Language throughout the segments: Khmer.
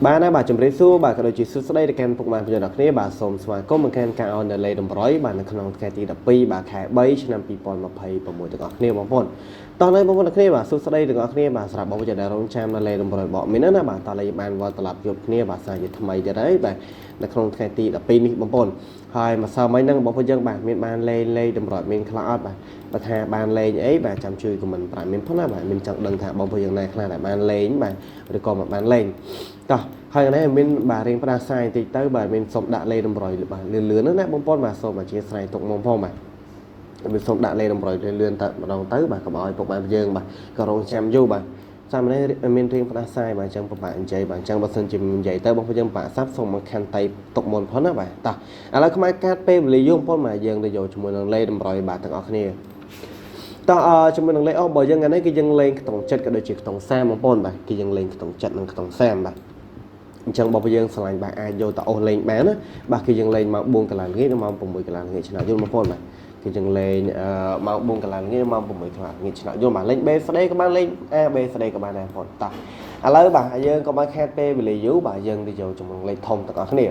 បាទណាបាទជម្រាបសួរបាទក៏ដូចជាសួស្តីទៅកាន់ពុកម៉ែបងប្អូនទាំងអស់គ្នាបាទសូមស្វាគមន៍មកកាន់ការអនលេតម្រុយបាទនៅក្នុងថ្ងៃទី12បាទខែ3ឆ្នាំ2026ទាំងអស់គ្នាបងប្អូនតោះនៅបងប្អូនទាំងគ្នាបាទសួស្តីទាំងអស់គ្នាបាទសម្រាប់បងប្អូនដែលរងចាំនៅលេតម្រុយបកមានណាបាទតោះលេបានវល់ត្រឡប់ជួបគ្នាបាទសារជាថ្មីទៀតហើយបាទនៅក្នុងថ្ងៃទី12នេះបងប្អូនហើយម្សិលមិញហ្នឹងបងប្អូនយើងបាទមានបានលេងលេតម្រុយមានខ្លះអត់បាទបើថាបានលេងអីបាទចាំជួយ comment ប្រាប់មានផងណាបាទមានចង់ដឹងថាបងប្អូនយើងណាខ្លះដែលបានលេងបាទឬក៏មិនបានលេងតោះហើយនេះមានបាទរៀងផ្ដាសាយបន្តិចទៅបាទមានសុំដាក់លេតម្រុយបាទលឿនលឿនណាបងប្អូនបាទសូមអធិស្ឋានទុកមុំផងបាទមានសុំដាក់លេតម្រុយលឿនលឿនទៅម្ដងទៅបាទកុំឲ្យពុកម៉ែយើងបាទក៏រងចាំយូរបាទចាំនេះមានរៀងផ្ដាសាយបាទអញ្ចឹងពិបាកនិយាយបាទអញ្ចឹងបើសិនជានិយាយទៅបងប្អូនយើងពិបាកសាប់សូមមកខន្តីទុកមុនផងណាបាទតោះឥឡូវខ្មែរកាត់ពេលវេលាយូរបងប្អូនបាទយើងទៅយកជាមួយនឹងលេតម្រុយបាទទាំងអស់គ្នាតោះអឺជាមួយនឹងលេខអូបើយើងថ្ងៃនេះគឺយើងលេងខ្ទង់ចិត្តក៏ដូចជាខ្ទង់សាមបងប្អូនបាទគឺយើងលេងខ្ទង់ចិត្តនិងខ្ទង់សាមបាទអញ្ចឹងបងប្អូនយើងឆ្លាញ់បាទអាចយកទៅអូសលេងបានណាបាទគឺយើងលេងម៉ោង4កន្លះល្ងាចដល់ម៉ោង6កន្លះល្ងាចឆ្នាំយល់បងប្អូនបាទគឺយើងលេងអឺម៉ោង4កន្លះល្ងាចដល់ម៉ោង6កន្លះល្ងាចឆ្នាំយល់បាទលេង B ស្ដីក៏បានលេង A B ស្ដីក៏បានដែរបងប្អូនតោះឥឡូវបាទយើងក៏បានខាតពេលវេលាយូរបាទយើងទៅយកជាមួយលេខធំទាំងអស់គ្នា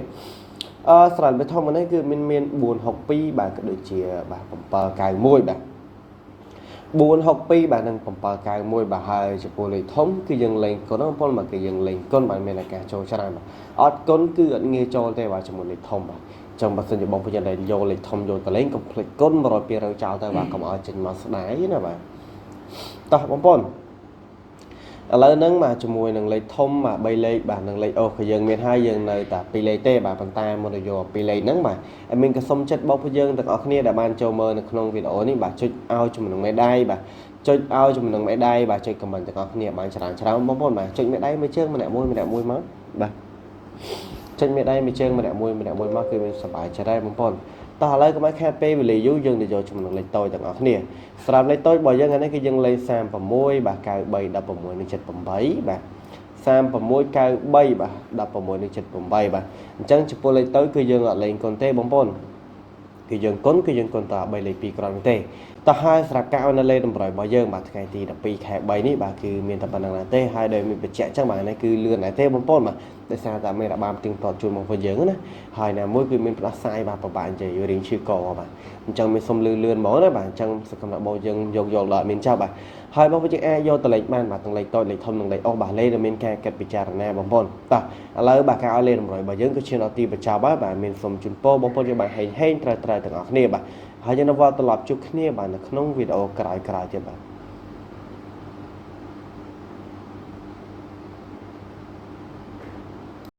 អឺស្រ័យលេខធំនេះគឺមានមាន462បាទក៏ដូចជាបាទ791បាទ462បាទនិង791បាទហើយចំពោះលេខធំគឺយើងលេងគុណបងប្អូនបាទគឺយើងលេងគុណបាទមានឱកាសចូលច្រើនបាទអត់គុណគឺអត់ងាយចូលទេបាទជាមួយលេខធំបាទចឹងបើសិនជាបងប្អូនដែលយកលេខធំយកទៅលេងកុំភ្លេចគុណ100 200ចោលទៅបាទកុំឲ្យចេញមកស្ដាយណាបាទតោះបងប្អូនឥឡូវហ្នឹងបាទជាមួយនឹងលេខធំបាទ3លេខបាទនិងលេខអូសក៏យើងមានហើយយើងនៅតែ2លេខទេបាទប៉ុន្តែមុននឹងយក2លេខហ្នឹងបាទឲ្យមានក៏សុំចិត្តបងប្អូនយើងទាំងអស់គ្នាដែលបានចូលមើលនៅក្នុងវីដេអូនេះបាទចុចឲ្យជាមួយនឹងមេដៃបាទចុចឲ្យជាមួយនឹងមេដៃបាទចុច comment ទាំងអស់គ្នាបានច្រើនច្រើនបងប្អូនបាទចុចមេដៃមួយជើងម្នាក់មួយម្នាក់មួយមកបាទចុចមេដៃមួយជើងម្នាក់មួយម្នាក់មួយមកគឺមានសប្បាយចិត្តហើយបងប្អូនតោះឥឡូវកុំឲ្យខាតពេលវេលាយូរយើងទៅយកជាមួយនឹងលេខតូចទាំងអស់គ្នាសម្រាប់លេខតូចរបស់យើងថ្ងៃនេះគឺយើងលេខ36បាទ93 16និង78បាទ36 93បាទ16និង78បាទអញ្ចឹងចំពោះលេខតូចគឺយើងអត់លេងគុណទេបងប្អូនគឺយើងគុណគឺយើងគុណត3លេខ2គ្រាន់ទេតោះហើយសម្រាប់ការអនលេតម្រុយរបស់យើងបាទថ្ងៃទី12ខែ3នេះបាទគឺមានតែប៉ុណ្្នឹងដែរទេហើយដោយមានបញ្ជាក់អញ្ចឹងបាទនេះគឺលឿនដែរទេបងប្អូនបាទដោយសារតែមានរបាមទៀងទាត់ជូនបងប្អូនយើងណាហើយណាមួយគឺមានផ្ដាសាយបាទប្រហែលនិយាយរៀងឈឺកបាទអញ្ចឹងមានសុំលឿនលឿនហ្មងណាបាទអញ្ចឹងសកម្មភាពយើងយកយកដល់មានចាប់បាទហើយបងប្អូនយើងអាចយកទៅលេខបានបាទទាំងលេខតូចលេខធំនិងលេខអស់បាទលេខដែលមានការកាត់ពិចារណាបងប្អូនតោះឥឡូវបាទការឲ្យលេខតម្រុយរបស់យើងគឺឈានដល់ទីបញ្ចប់ហើយបាទមានសុំជូនពរបងប្អូនយើងបាទហេងហេងត្រូវត្រូវទាំងអស់គ្នាបាទហើយយើងនឹងវិលត្រឡប់ជួបគ្នាបាទនៅក្នុងវីដេអូក្រោយៗទៀតបាទ។